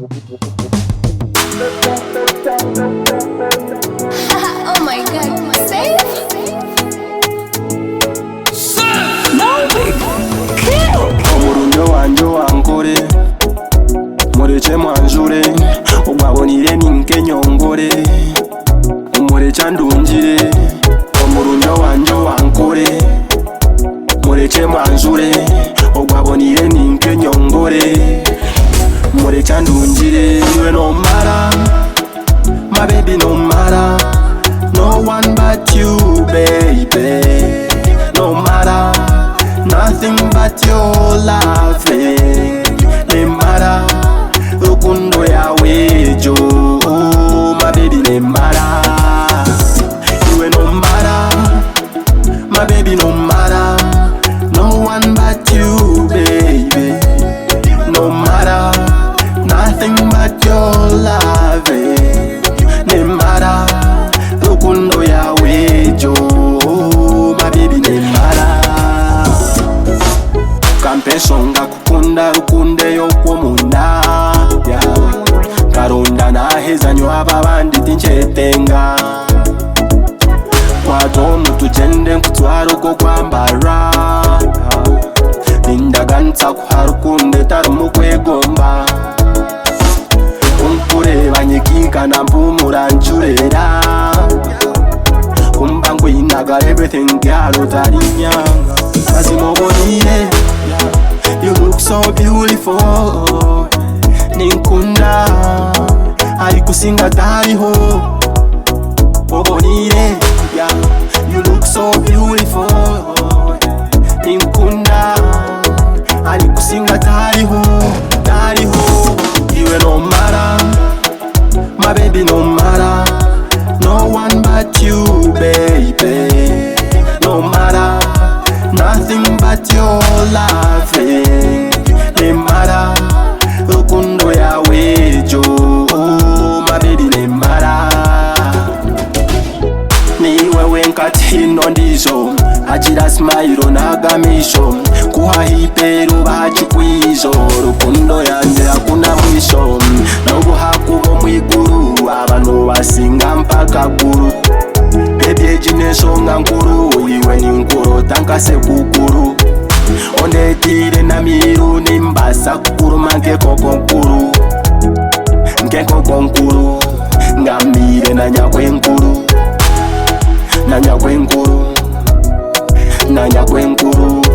Oh my God, safe? Omurungi owangye owankore, murekye mwanjure, ogwabonire ni nk'enyongore, omurekye andungire. Omurungi owangye owankore, murekye mwanjure, ogwabonire ni nk'enyongore, murekye andungire. Iwe nomara, my baby nomara, no one but you baby, no matter, nothing but your loving, nemara, rukundo yawe jo, my baby nemara, iwe nomara, my baby no matter, no one but you baby, no matter, nothing but your loving, nemara, rukundo yawe jo, my baby nemara. Kampa enshonga kukunda rukundo ey'okw'omunda, yeah. Nkaronda naheza nyowe abandi tinkyetenga. Kwata omu tugyende nkutware okwo kwambara, nindaganisa kuha rukundo etarimu kwegomba. Kunkureeba nyikinkana mpumura ncurera, kumba nkwinaga everything girl otarinyanga. Mazima obonire, you look so beautiful, ninkunda arikusinga tariho. Obonire, yeah, you look so beautiful, ninkunda arikusinga tariho, tariho. Iwe nomara, my baby no matter, no one but you baby, no matter, nothing but your loving, nemara, rukundo yawe jo, my baby nemara. Niwe wenkati hino ndizo agira smile n'agamisho kuhahipera bahakikwizo rukundo yanjye hakuna mwisho nobuhakuba omwiguru abantu basinga mpaka guru. Baby egi n'enshonga nkuru iwe ninkurota nkasekukuru ondetire namiru nimbasa kukuruma nk'enkoko nkuru, nk'enkoko nkuru ngambire na nyakwenkuru, na nyakwenkuru, na nyakwenkuru.